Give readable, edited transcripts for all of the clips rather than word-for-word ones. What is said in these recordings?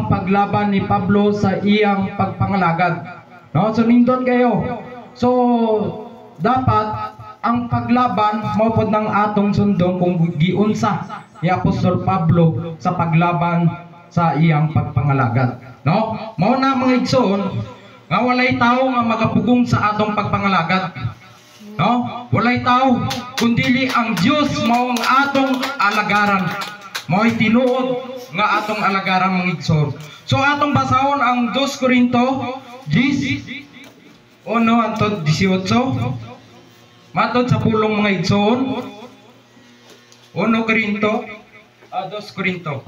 ang paglaban ni Pablo sa iyang pagpangalagad. No, so nindot kayo. So dapat ang paglaban mao pod ng atong sundong kung giunsa ni Apostol Pablo sa paglaban sa iyang pagpangalagad. No? Mao na, mga igsoon, nga walay tao nga makapugong sa atong pagpangalagad. No? Walay tao kundili ang Dios mao ang atong alagaran. Mao'y tinuod nga atong alagaran, mga igsoon. So atong basahon ang 2 Corinto 10 1 hangtod 18. Matod sa pulong, mga igsoon, 1 Corinto, 2 Corinto.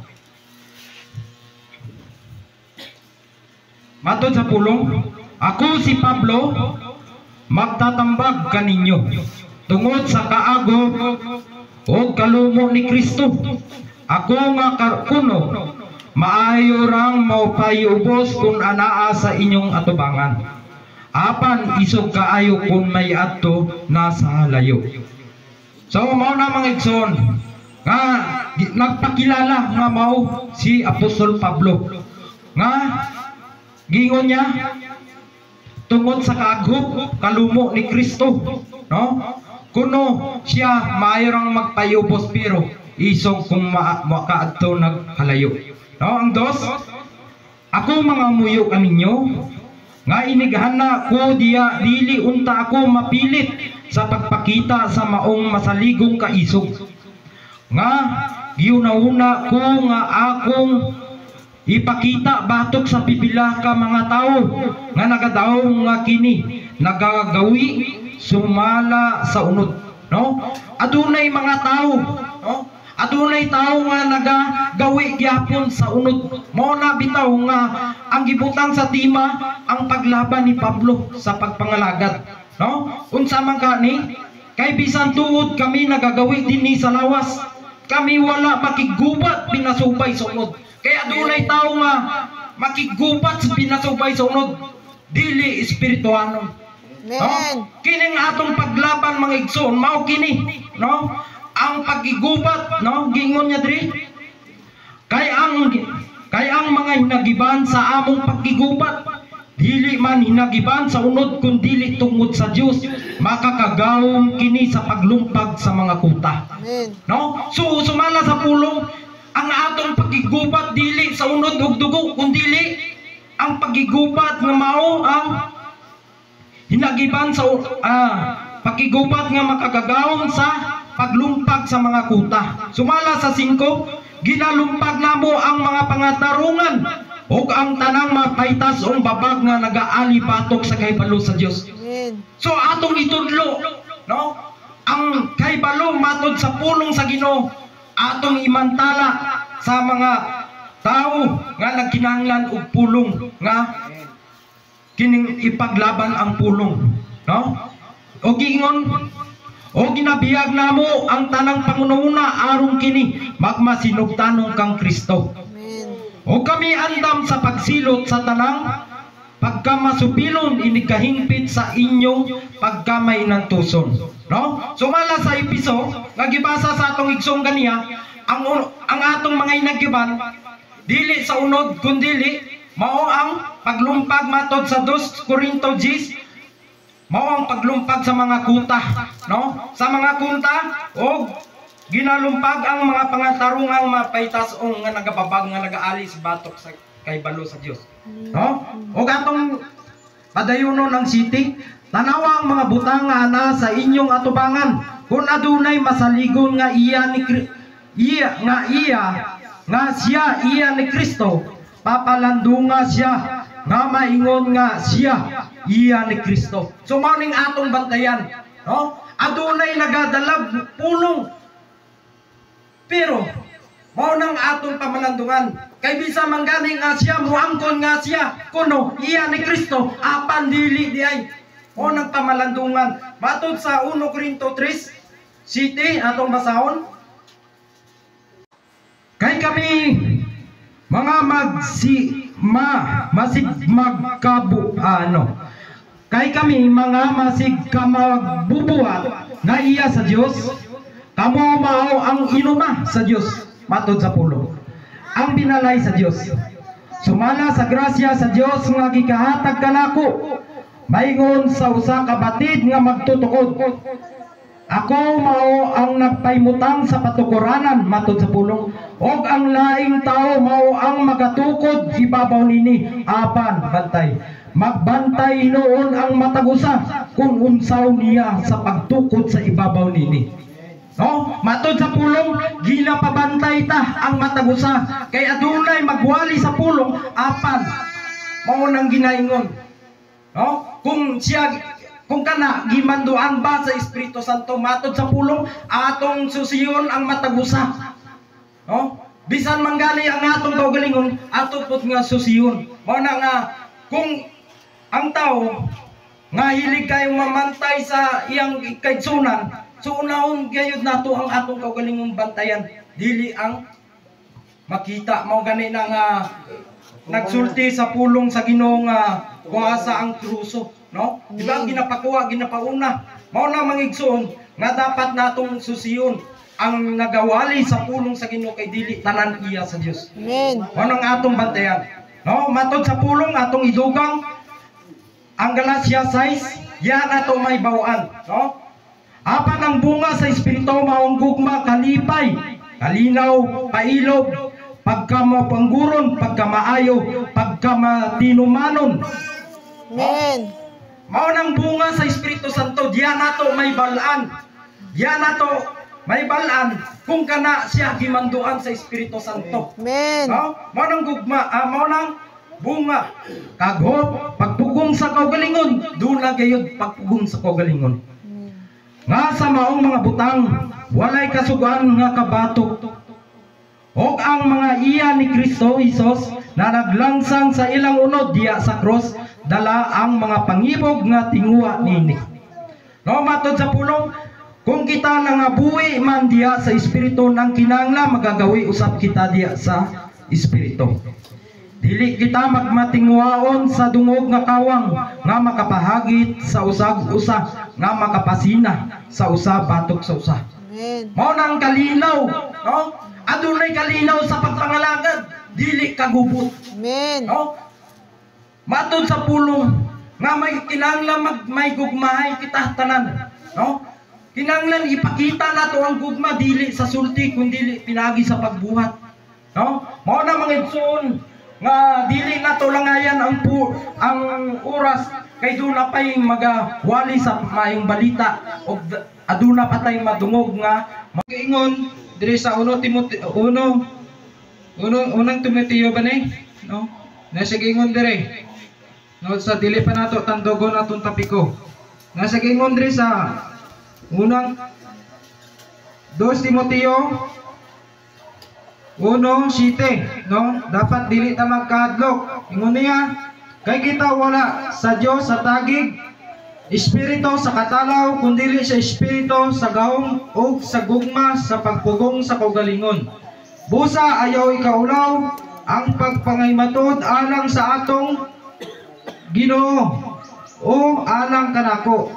Matod sa pulong, "Ako si Pablo, magtatambag kaninyo tungod sa kaago o kalumo ni Kristo. Ako nga kuno maayo rang maupayubos kung anaa sa inyong atubangan. Apan isog kaayo kung may adto na sa layo." So mao na, mga igsoon, nga nagpakilala nga mao si Apostol Pablo nga gingon niya tungod sa kaaghop kalumo ni Kristo, no? Kuno siya maayo rang magpayubos pero isog kung makaadto naghalayo, no? Ang dos, "Ako mga muyo kaninyo nga inighana ko diya, dili unta ako mapilit sa pagpakita sa maong masaligong kaisog nga giuna-una ko nga akong ipakita batok sa pipila ka mga tawo nga nagadaong nga kini nagagawi sumala sa unod," no? Adunay mga tawo, no? Adunay tawo nga nagagawi gyapon sa unod. Mao na bitaw nga ang gibutang sa tema ang paglaban ni Pablo sa pagpangalagad, no? Unsa man ka ni kay bisan tuod kami nagagawi dinhi sa lawas, kami wala makigubat pinasubay sa unod. Kaya adunay tawo nga makigubat sa pinasubay sa unod, dili espirituhanon, no? Amen. Kining atong paglaban, mga igsoon, mao kini, no? Ang pagigubat, no? Giingon niya diri, Kay ang mga hinagiban sa among pagkigubat dili man hinagiban sa unod kun dili tungod sa Dios makakagawom kini sa paglumpag sa mga kuta. Amen. No? So sumala sa pulong, ang atong pagigubat dili sa unod ug dugo kundili ang pagigubat nga mao ang hinagiban sa pagigubat nga makagagawom sa paglumpag sa mga kuta. Sumala sa 5, "Ginalumpag namo ang mga pangatarungan ug ang tanang mapaytas ug babag nga nagaali batok sa kahibalo sa Dios." Amen. So atong itudlo, no? Ang kahibalo matod sa pulong sa Ginoo, atong imantala sa mga tao nga nagkinahanglan og pulong nga kining ipaglaban ang pulong, no? O giingon, "O ginabiyag namo ang tanang pangunahuna aron kini magmasinugtanon kang Kristo." Amen. "O kami andam sa pagsilot sa tanang pagkamasupilon inigkahingpit sa inyong pagkamainantuson." No? Sumala sa Episo, nga gibasa sa atong igsoong ganiya, ang atong mga hinagiban, dili sa unod, kundili, mao ang paglumpag matod sa 2 Corinto 10, mao ang paglumpag sa mga kuta, no? Sa mga kuta, og ginalumpag ang mga pangatarungang mapaytas-ong nga nagababag nga nagaali sa batok sa kahibalo sa Dios. No? Og atong padayunon ang 7, "Tanawa ang mga butang nga ana sa inyong atubangan kung adunay masaligon nga iya ni iya nga iya nga siya iya ni Kristo, papalandunga siya nga maingon nga siya iya ni Kristo." So mao ning atong bantayan, no? Adunay nagadalag pulong pero mao nang atong pamalandungan. Kay bisa man gani nga siya muangkon nga siya kuno iya ni Kristo, apan dili di ay. Mao nang pamalandungan. Matod sa 1 Corinto 3:7 atong basahon. "Kay kami mga magsi ma masig magkabu ano kay kami mga masig kamagbubuhat nga iya sa Dios, kamo mao ang inuma sa Dios," matod sa pulong, "ang binalay sa Dios." Sumala sa grasya sa Dios nga gikahatag kanako, maingon sa usa ka batid nga magtutukod, ako mao ang nagpaimutang sa patukuranan, matod sa pulong, og ang laing tao mao ang magatukod ibabaw nini. Apan bantay, magbantay hinuon ang matag usa kung unsaon niya sa pagtukod sa ibabaw nini. No? Matod sa pulong, ginapabantay ta ang matag usa kay adunay magwali sa pulong, apan mao nang ginaingon. No? Kung siya, kung kana gimanduan ba sa Espiritu Santo, matod sa pulong, atong susiyon ang matag usa. No? Bisan manggali ang atong kaugalingon, ato pud nga susiyon. Mao na nga kung ang tao nga hilig kayong mamantay sa iyang kaigsunan, so unahon gayud nato ang atong kaugalingong bantayan, dili ang makita. Mao gani na nga nagsulti sa pulong sa Ginoo nga kuha sa ang kruso, no? Di ba ang ginapakuha, ginapauna? Mao na, mga igsoon, nga dapat natong susiyon ang nagawali sa pulong sa Ginoo kay dili tanan iya sa Dios. Amen. Mao nang atong bantayan. No, matod sa pulong, atong idugang ang Galatia 6, yan ato may bawaan, no? Apan ang bunga sa Espiritu maong gugma, kalipay, kalinaw, pailob, pagkamapangguron, pagkamaayo, pagkamatinumanon. Amen. Mao nang bunga sa Espiritu Santo, diyan nato may balaan. Diyan nato may balaan kung kana siya gimanduan sa Espiritu Santo. Amen. No? Mao nang gugma, mao nang bunga. Kaghop, pagpugong sa kaugalingon, duna gayud pagpugong sa kaugalingon. Nga sa maong mga butang, walay kasugan nga kabatok. Og ang mga iya ni Kristo Hesus na naglangsang sa ilang unod diya sa cross, dala ang mga pangibog nga tinguha nini. No, matod sa pulong, kung kita nangabuhi man diya sa Espiritu nang kinahanglan magagawi usab kita diya sa Espiritu. Dili kita magmatinguhaon sa dungog nga kawang nga makapahagit sa usag usa, nga makapasina sa usa batok sa usa. Amen. Mao nang kalinaw, no? Adunay kalinaw sa pagpangalagad, dili kagubot, Amen. no? Matod sa pulong nga may kinahanglan may gugmahay kita tanan, no? Kinahanglan ipakita nato ang gugma dili sa sulti kundi pinagi sa pagbuhat, no? Mao na, mga igsoon, nga dili nato langayan ang oras kay duna pay magawali sa maayong balita og aduna pa tay madungog nga Magiingon diri sa 1 Timoteo 1 uno unang Timoteo ba ni, no? Nasa giingon diri, no, sa dili pa nato tandogon atong tapiko, nasa giingon diri sa unang 2 Timoteo 1:7, no? Dapat dili ta magkahadlok. Ingon niya, kay kita wala sa Dios sa tagig espiritu sa katalaw, kundili sa espiritu sa gahom ug sa gugma sa pagpugong sa kaugalingon. Busa ayaw ikaulaw ang pagpangaymatud alang sa atong Ginoo o alang kanako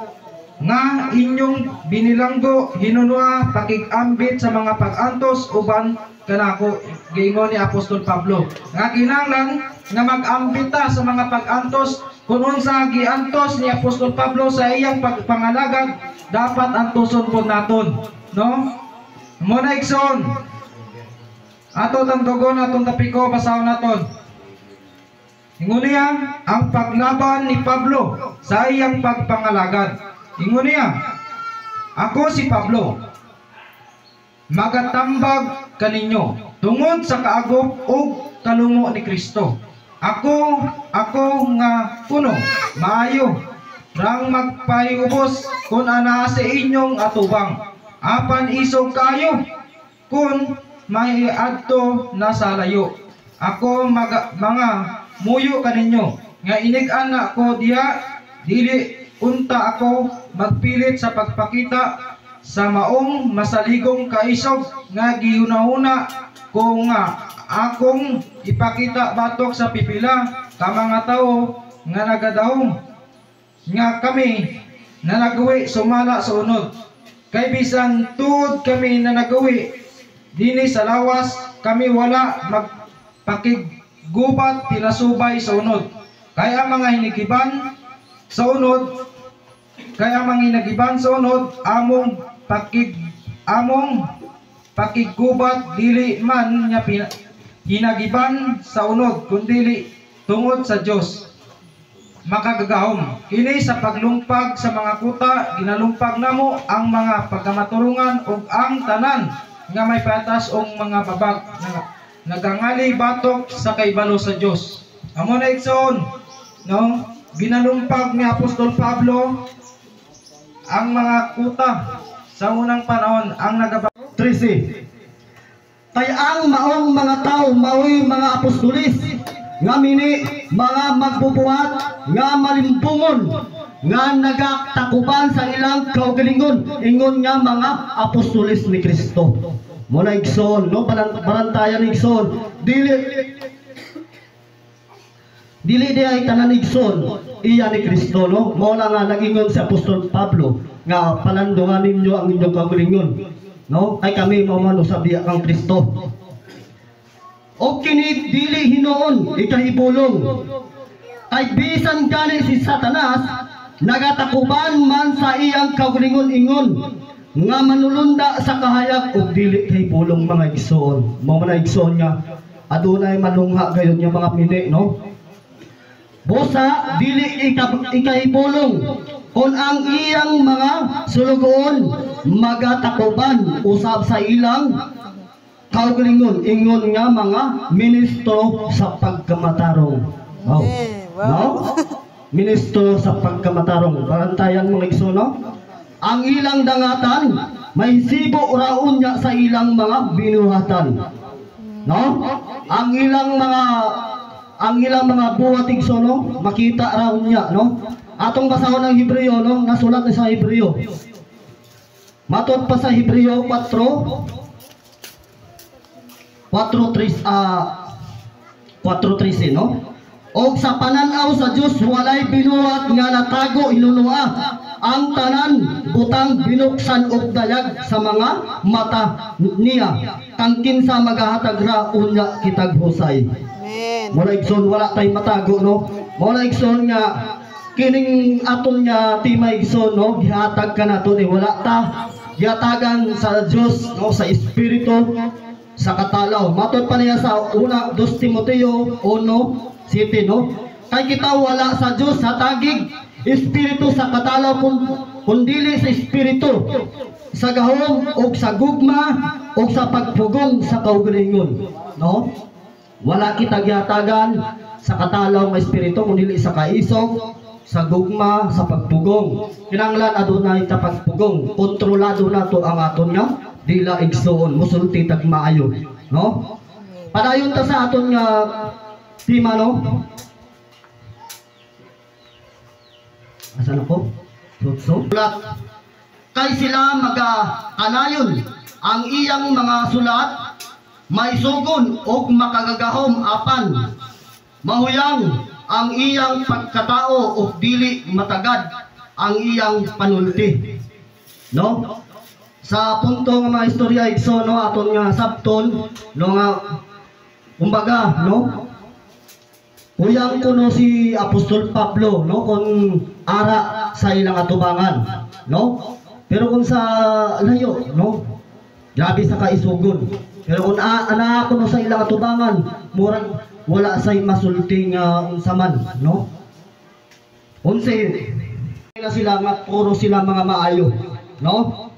nga inyong binilanggo hinunua pakig-ambit sa mga pag-antos uban kanako. Giingon ni Apostol Pablo nga kinahanglan nga mag-ambit ta sa mga pag-antos. Kung unsa giantos ni Apostol Pablo sa iyang pagpangalagad, dapat antoson pod naton, no? Mo na, igsoon, ato tandogon atong tapiko, basahon naton. Ingon niya ang paglaban ni Pablo sa iyang pagpangalagad. Ingon niya, "Ako si Pablo, magatambag kaninyo tungod sa kaagop ug kalumo ni Kristo. Ako nga kuno maayo rang magpahiubos kung anaa sa inyong atubang. Apan isog kayo kung may adto na sa layo. Ako mga muyo kaninyo nga inig-ana ko diha, dili unta ako magpilit sa pagpakita sa maong masaligong kaisog nga gihunahuna ko nga akong ipakita batok sa pipila ka mga tawo nga nagadahom nga kami na nagawi sumala sa unod. Kay bisan tuod kami na nagawi dinhi sa lawas, kami wala magpakigbakal gubat pinasubay sa unod. Kay ang mga hinigiban sa unod, kay ang mga hinagiban sa unod, among pakiggubat dili man nga hinagiban sa unod, kundili tungod sa Dios makagagahom. Kini sa paglumpag sa mga kuta, ginalumpag namo ang mga pagkamaturungan ug ang tanan nga may patas og mga babag nga nagangali batok sa kaibalo sa Dios. Amo na, igsoon, no? Ginalumpag ni Apostol Pablo ang mga kuta sa unang panahon ang nagaba 13. Kay ang maong mga tao maoy mga apostolis nga mini, mga magbubuhat nga malimbungon nga nagatakuban sa ilang kaugalingon ingon nga mga apostolis ni Kristo. Mo na, igsoon, no? Barantayan, igsoon. Dili dili di ay tanan, igsoon, iya ni Kristo, no? Mo na nga nag-ingon si Apostol Pablo nga palandungan ninyo ang inyong kaugalingon, no? Kay kami mao man usab diya kang Kristo. O kini dili hinuon ikahibulong. Kay bisan gani si Satanas nagatakuban man sa iyang kaugalingon ingon nga manulunda sa kahayag ug dili kahibulong, mga igsoon. Mao man na, igsoon, nga adunay malungha gayon nga mga mini, no? Busa dili ikahibulong kung ang iyang mga sulugoon magatakuban usab sa ilang kaugalingon ingon nga mga ministro sa pagkamatarong. Oh. Amen. Wow. No? Ministro sa pagkamatarong. Barantayan, mga igsoon, no? Ang ilang dangatan may sibo raon niya sa ilang mga binuhatan. No? Ang ilang mga buhat, igsoon, no? Makita raon niya, no? Atong basahon ang Hebreo, no? Nasulat ni sa Hebreo. Matod pa sa Hebreo 4 4:3, 4:13, no? Og sa pananaw sa Dios walay binuhat nga natago hinunua. Ang tanan butang binuksan og dayag sa mga mata niya. Kang kinsa magahatag ra unya kitag husay. Amen. Muna, igsoon, wala tay matago, no? Muna, igsoon, nga kining aton nga tema, igsoon, no, gihatag ka nato ni wala ta gihatagan sa Dios, no, sa espiritu sa katalaw. Matod pa niya sa una 2 Timoteo 1:7, no? Kay kita wala sa Dios sa tagig espiritu sa katalaw kundili sa espiritu sa gahom ug sa gugma ug sa pagpugong sa kaugalingon, no? Wala kita gihatagan sa katalaw nga espiritu kundi sa kaisog, sa gugma, sa pagpugong. Kinahanglan adunay ta pagpugong. Kontrolado nato ang aton nga dila, igsoon, musulti tag maayo, no? Padayon ta sa aton nga tema, no? Asan ako? So, sulat. Kay sila maga kanayon ang iyang mga sulat maisugon og makagagahom, apan mahuyang ang iyang pagkatao ug dili matagad ang iyang panulti, no? Sa punto nga mga istorya, igsoon, no, aton nga sabton, no, nga kumbaga, no, huyang kuno si Apostol Pablo, no, kung ara sa ilang atubangan, no? Pero kung sa layo, no, grabe sa kaisugon. Pero kung ana kuno sa ilang atubangan, murag wala say masulti nga unsa man, no? Unsa na sila nga puro sila mga maayo, no?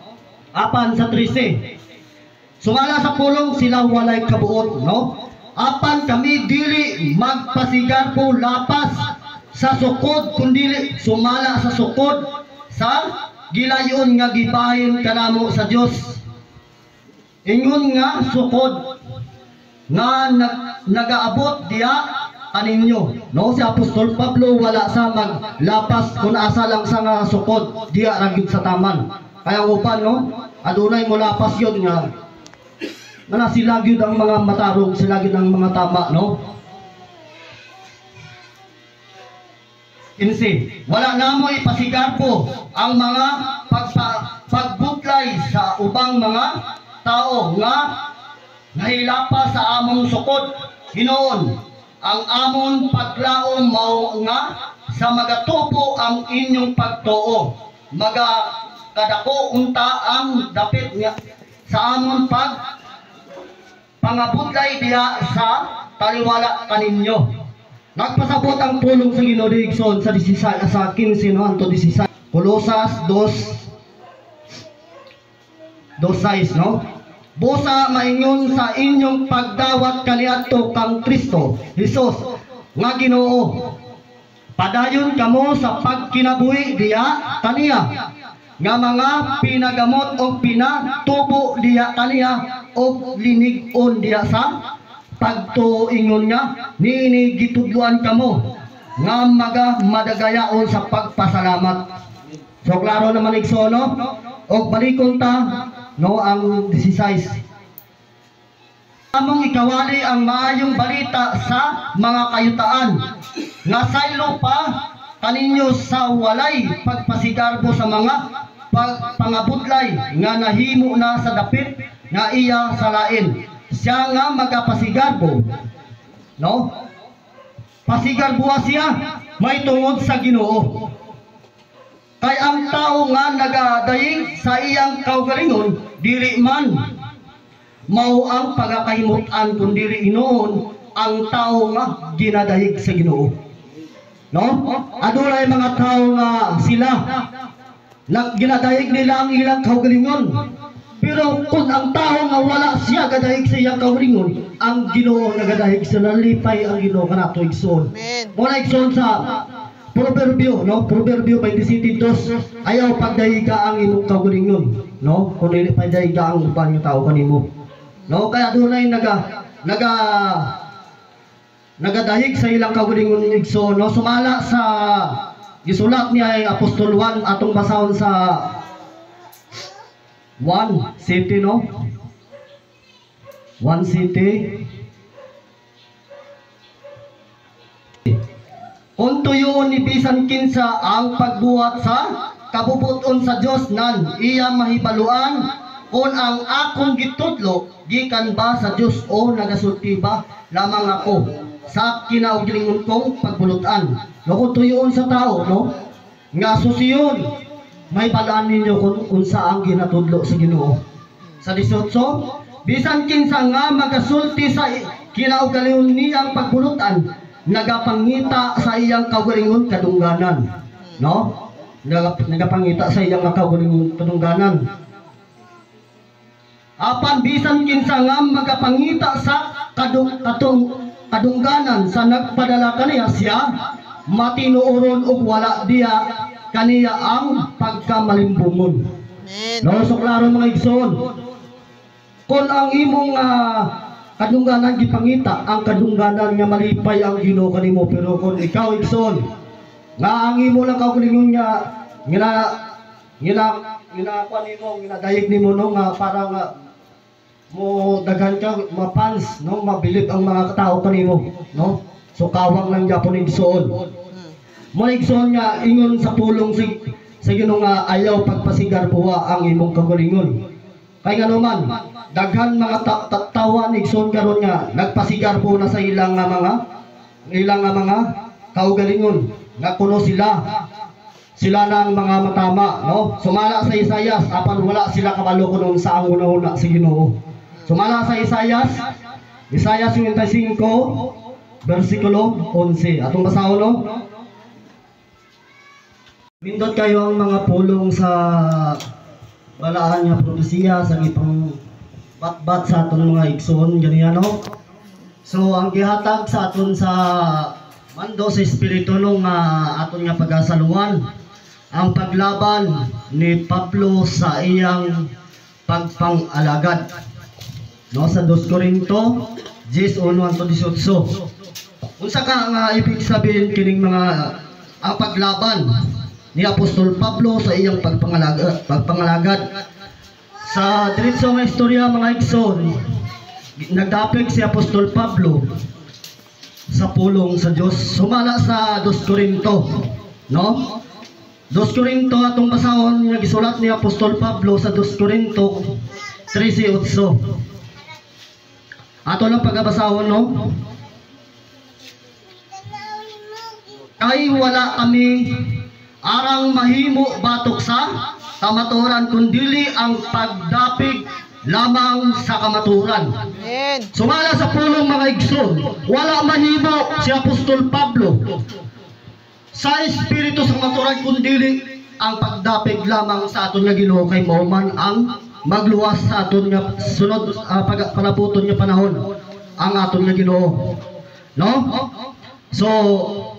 Apan sa 13, sumala sa pulong sila walay kabuot, no? Apan kami dili magpasigarbo lapas sa sukod kundili sumala sa sukod sa gilayon nga gibahin kanamo sa Dios. Ingon nga sukod nga nagaabot diya kaninyo. No, si Apostol Pablo wala sa maglapas kung asa lang sa nga sukod diya ra gyud sa taman. Kaya uban, no, adunay mo lapas yun nga nga sila gyud ang mga matarong, sila gyud ang mga tama, no? 15. Wala namo ipasigarbo ang mga pagbutlay sa ubang mga tao nga nahilapa sa among sukod hinuon. Ang amon paglaom mao nga sa magatubo ang inyong pagtuo, maga kadako unta ang dapit nga sa amon pag pangabudlay diha sa taliwala kaninyo. Nagpasabot ang pulong sa Ginoo, igsoon, sa 16, sa 15, no, anto 16. Kolosas 2 2:6, no? Busa maingon sa inyong pagdawat kaniadto kang Kristo Jesus nga Ginoo, padayon kamo sa pagkinabuhi diha kaniya nga mga pinagamot og pinatubo diha kaniya og linig-on diha sa pagtuo, ingon nga niini gitudloan kamo, nga maga madagayaon sa pagpasalamat. So klaro naman, igsoon, no? Og balikon ta, no, ang 16. Among ikawali ang maayong balita sa mga kayutaan nga saylo pa kaninyo sa walay pagpasigarbo sa mga pangabudlay nga nahimo na sa dapit nga iya sa lain. Siya nga magapasigarbo, no, pasigarbo siya may tungod sa Ginoo. Kay ang tao nga nagadayig sa iyang kaugalingon, dili man mao ang pagakahimutan, kundi hinuon ang tao nga ginadayig sa Ginoo. No? Adunay mga tao nga sila na ginadayig nila ang ilang kaugalingon. Pero kung ang tao nga wala siya gadayig sa iyang kaugalingon, ang Ginoo nagadayig sa nalipay ang Ginoo kanato, igsoon. Amen. Mao na, igsoon, sa Proverbio, no? Proverbio 27:2, ayaw pagdayiga ang imong kaugalingon, no? Kung dili pagdayiga ang uban nga tao kanimo. No? Kaya dunay naga naga nagadayig sa ilang kaugalingon, igsoon, no? Sumala sa gisulat niya ay Apostol Juan, atong basahon sa 1 City, no? 1 City. Kung tuyoon ni bisan kinsa ang pagbuhat sa kabubuton sa Dios, nan iya mahibaluan kung ang akong gitudlo gikan ba sa Dios o nagasulti ba lamang ako sa kinaugalingon kong pagbulutan. No, kung tuyoon sa tao, no, nga susiyon, mahibaluan ninyo kung unsa ang ginatudlo sa Ginoo. Sa 18, bisan kinsa nga magasulti sa kinaugalingon niyang pagbulutan, nagapangita sa iyang kaugalingon kadungganan, no? Nagapangita sa iyang kaugalingon kadungganan. Apan bisan kinsa nga magapangita sa kadungganan sa nagpadala kaniya, siya matinuoron ug wala diya kaniya ang pagkamalimbungon. Amen. No, so klaro, mga igsoon. Kung ang imong kadungganan gipangita, ang kadungganan nga malipay ang Ginoo kanimo, pero kung ikaw, igsoon, nga ang imo lang kaugalingon nga ngina ngina ngina kuan nimo, ginadayeg nimo, no, nga para nga mo daghan ka ma-fans, no, mabilib ang mga tao kanimo, no? So kawang lang gyapon, igsoon. Mo, igsoon, nga ingon sa pulong sa Ginoo nga ayaw pagpasigarbuha ang imong kaugalingon. Kay ngano man, daghan mga tawan, igsoon, karon nga nagpasigarbo na sa ilang nga mga kaugalingon nga kuno sila sila na ang mga matama, no? Sumala sa Isayas, apan wala sila kabalo kuno sa ang una-una sa Ginoo. Sumala sa Isayas, Isayas 55 versikulo 11. Atong basahon, no? Nindot kayo ang mga pulong sa balaan nga propesiya sa gipang batbat sa aton mga igsoon ganiya, no? So ang gihatag sa aton sa mando sa espiritu, no, nga aton nga pagasaluan, ang paglaban ni Pablo sa iyang pagpang-alagad. No, sa 2 Corinto 10:1 hangtod 18. Unsa ka nga ibig sabihin kining mga ang paglaban ni Apostol Pablo sa iyang pagpangalagad? Sa diretso nga istorya, mga igsoon, nagdapig si Apostol Pablo sa pulong sa Dios sumala sa 2 Corinto, no? 2 Corinto, atong basahon nga gisulat ni Apostol Pablo sa 2 Corinto 13:8. Ato lang pagabasahon, no? Kay wala kami arang mahimo batok sa kamatuoran kundili ang pagdapig lamang sa kamatuoran. Amen. Sumala sa pulong, mga igsoon, wala mahimo si Apostol Pablo sa espiritu sa kamatuoran kundili ang pagdapig lamang sa aton nga Ginoo, kay mao man ang magluwas sa aton nga sunod pag palabuton nga panahon, ang aton nga Ginoo. No? So,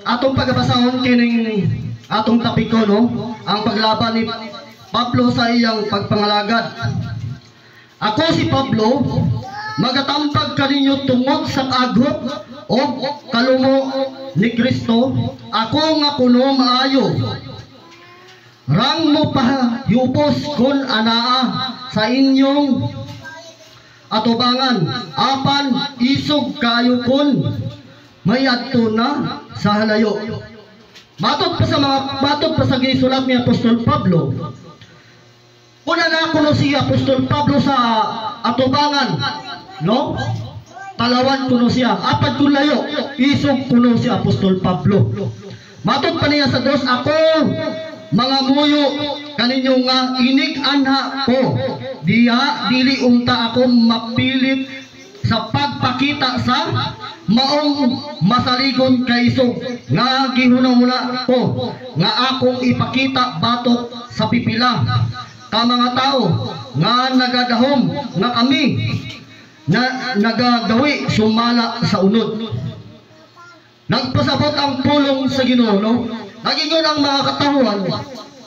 atong pagabasahon kining atong topiko, no, ang paglaban ni Pablo sa iyang pagpangalagad. Ako si Pablo, magatambag kaninyo tungod sa kaaghot o kalumo ni Kristo, ako nga kuno maayo. Rang mo pa yupos kun anaa sa inyong atubangan, apan isog kayo kun may adto na sa halayo. Matod pa sa gisulat ni Apostol Pablo, kung na kuno si Apostol Pablo sa atubangan, no? Talawan kuno siya, apan kun layo, isog kuno si Apostol Pablo. Matod pa niya sa 2, ako mga muyo kaninyo nga inig anha ko diha, dili unta ako mapilit sa pagpakita sa maong masaligon kaisog nga gihuna-huna ko nga akong ipakita batok sa pipila ka mga tao nga nagadahom nga kami na nagagawi sumala sa unod. Nagpasabot ang pulong sa Ginoo, no? Nagingon ang mga katawhan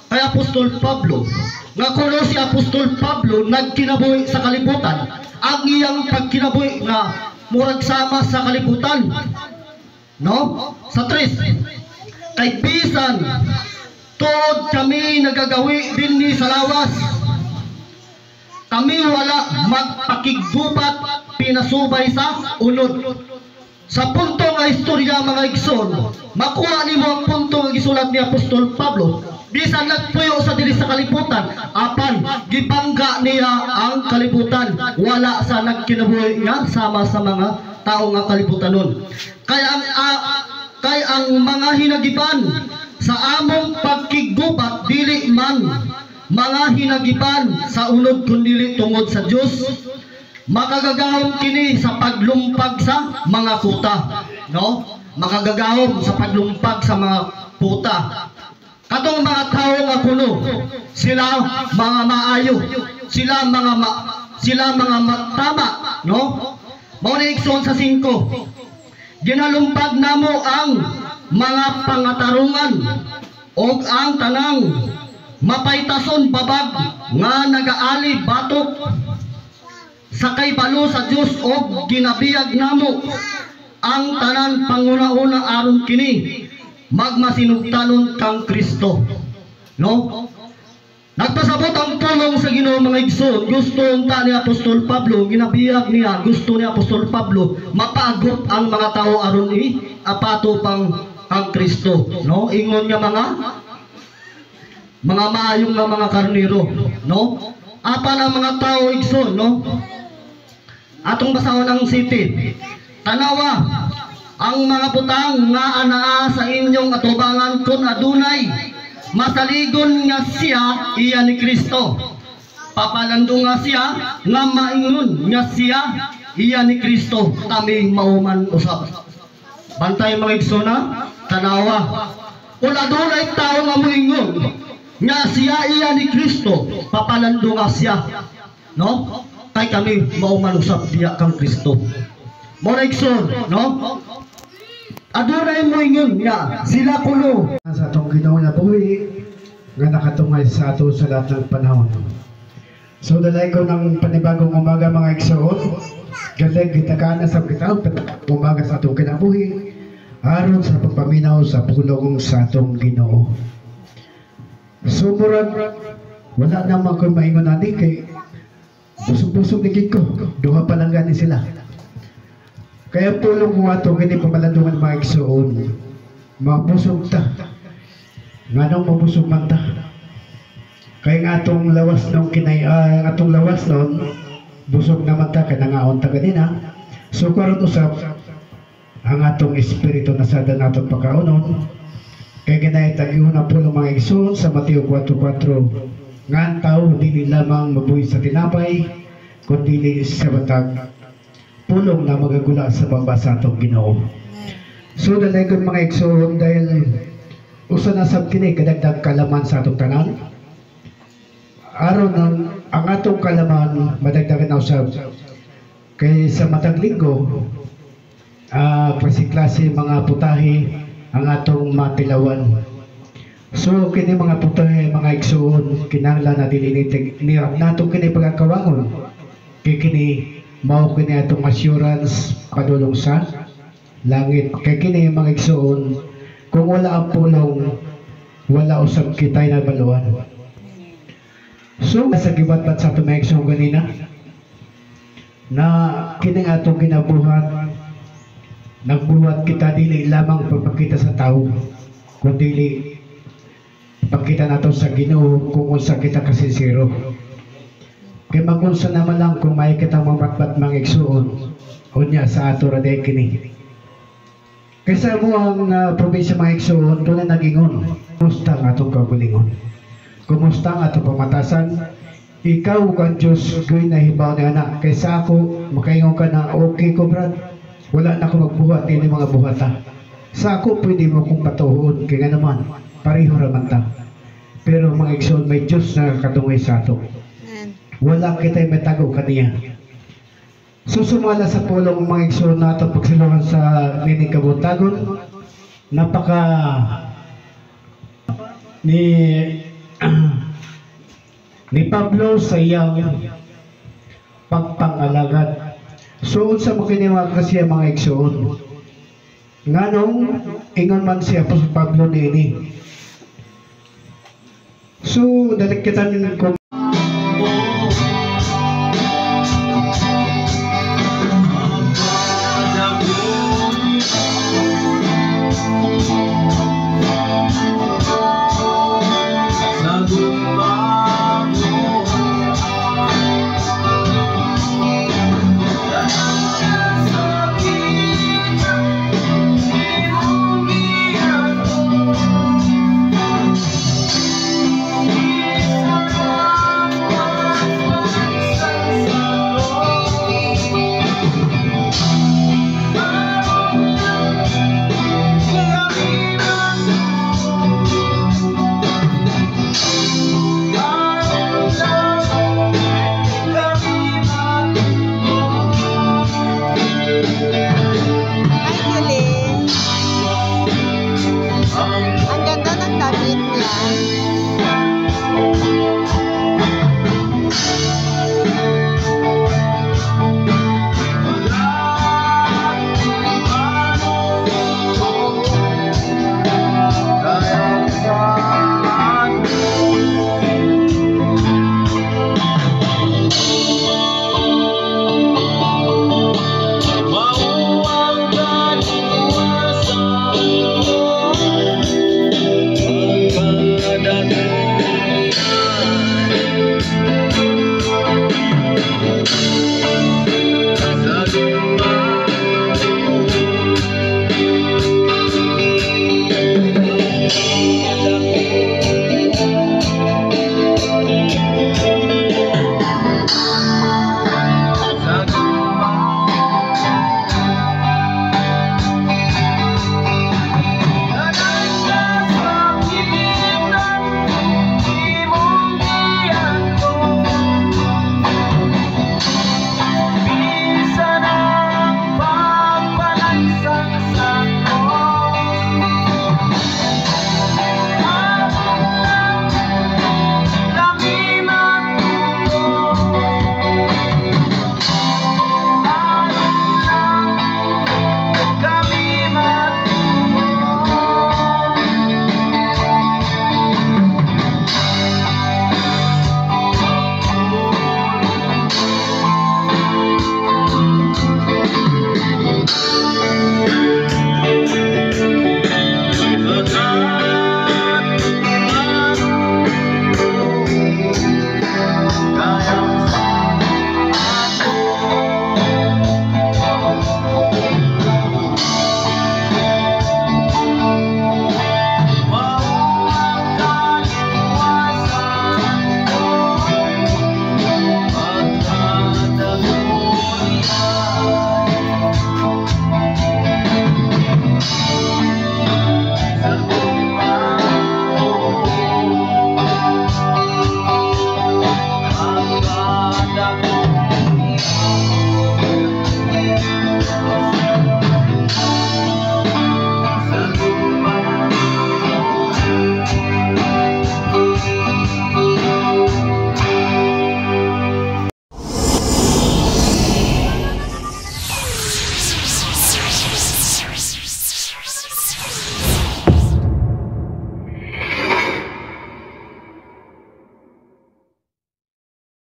kay Apostol Pablo nga kuno si Apostol Pablo nagkinabuhi sa kalibutan, ang iyang pagkinabuhi nga murag sama sa kalibutan. No? Sa 3, kay bisan tuod kami nagagawi dinhi sa lawas, kami wala magpakiggubat pinasubay sa unod. Sa punto nga istorya, mga igsoon, makuha nimo ang punto nga gisulat ni Apostol Pablo. Bisan nagpuyo sa diri sa kalibutan, apan gibangga niya ang kalibutan. Wala sa nagkinabuhi nga sama sa mga tao nga kalibutan nun. Kay ang mga hinagiban sa among pagkiggubat dili man mga hinagiban sa unod kundili tungod sa Dios makagagahom kini sa paglumpag sa mga kuta, no? Makagagahom sa paglumpag sa mga kuta. Katong mga tao nga kuno sila mga maayo, sila mga matama, no? Mao ni, igsoon, sa 5, ginalumpag namo ang mga pangatarungan og ang tanang mapaytason babag nga nagaali batok sa kaybalo sa Dios og ginabiyag namo ang tanan panguna-una aron kini magmasinugtanon kang Kristo, no? Nagpasabot ang pulong sa Ginoo, mga igsoon. Gusto unta ni Apostol Pablo, ginabiyag niya, gusto ni Apostol Pablo mapaagot ang mga tao aron i apato pang ang Kristo, no? Ingon nga mga maayong nga mga karniro, no? Apan ang mga tao, igsoon, no? Atong basahon ang 7. Tanawa ang mga butang nga anaa sa inyong atubangan kung adunay masaligon nga siya iya ni Kristo. Papalandunga siya nga maingon nga siya iya ni Kristo, kami mauman usab. Bantay, mga igsona, tanawa. Kung adunay tao nga moingon nga siya iya ni Kristo, papalandunga siya. No? Kay kami mauman usab diya kang Kristo. Mao na, igsoon, no? Adunay moingon nga sila kuno sa atong Ginoo na buhi nga nakatungay sa ato sa lahat ng panahon. So dalay ko ng panibagong umaga, mga igsoon. Galing kita na sa kita umaga sa atong kinabuhi aron sa pagpaminaw sa pulong sa atong Ginoo. So murag wala naman ko maingon ani kay busog-busog ni gid ko. Duha pa lang gani sila. Kaya pulong ko ato kini pamalandungan, mga igsoon. Mabusog ta. Nganong mabusog man ta? Kay nga atong lawas nung kinay atong lawas nun busog naman ta kay nangaon ta ganina. So karon usab ang atong espiritu na sada naton pagkaonon. Kay ginay tagihon na pulong, mga igsoon, sa Mateo 4.4 nga ang tao dili lamang mabuhi sa tinapay kundi sa matag pulong na magagula sa baba sa atong Ginoo. So dalaygon, mga igsoon, dahil usa na sab kini kadagdag kalaman sa atong tanan. Aron ang atong kalaman madagdagan na usab kay sa matag linggo klase-klase mga putahe ang atong matilawan. So kini mga putahe, mga igsoon, kinahanglan na dili ni nato kini pagkakawangon. Kay kini mao kini atong assurance padulong sa langit. Kay kini, mga igsoon, kung wala ang pulong, wala usab kita'y nabaluan. So sa gibatbat sa atong mga igsoon ganina na kini atong ginabuhat, nagbuhat kita dili lamang pagpakita sa tao kundi pagkita nato sa Ginoo kung unsa kita kasinsero. Kay magunsa naman lang kung may kitang mabatbat, mga igsuon, unya sa ato ra diay kini. Kaysa mo ang probinsya, mga igsuon, doon na nagingon, "Kumusta ang atong kaugalingon? Kumusta ang atong pamatasan?" Ikaw ug ang Diyos gawin na hibaw ni anak. Kaysa ako makaingon ka na, "Okay ko, brad. Wala na ako magbuhat ini mga buhata." Sa ako pwede mo kong patuhon kay nga naman pareho ra man ta. Pero mga igsoon, may Diyos na nakatungay sa ato. Amen. Wala kita'y matago kaniya. So sumala sa pulong, mga igsoon, nato pagsiluhan sa nining kabuntagon, napaka ni Pablo sa iyang pagpangalagad. So unsa mo kini mga kasiya, mga igsoon? Nganong ingon man si Apostol Pablo niini? So dali kita kung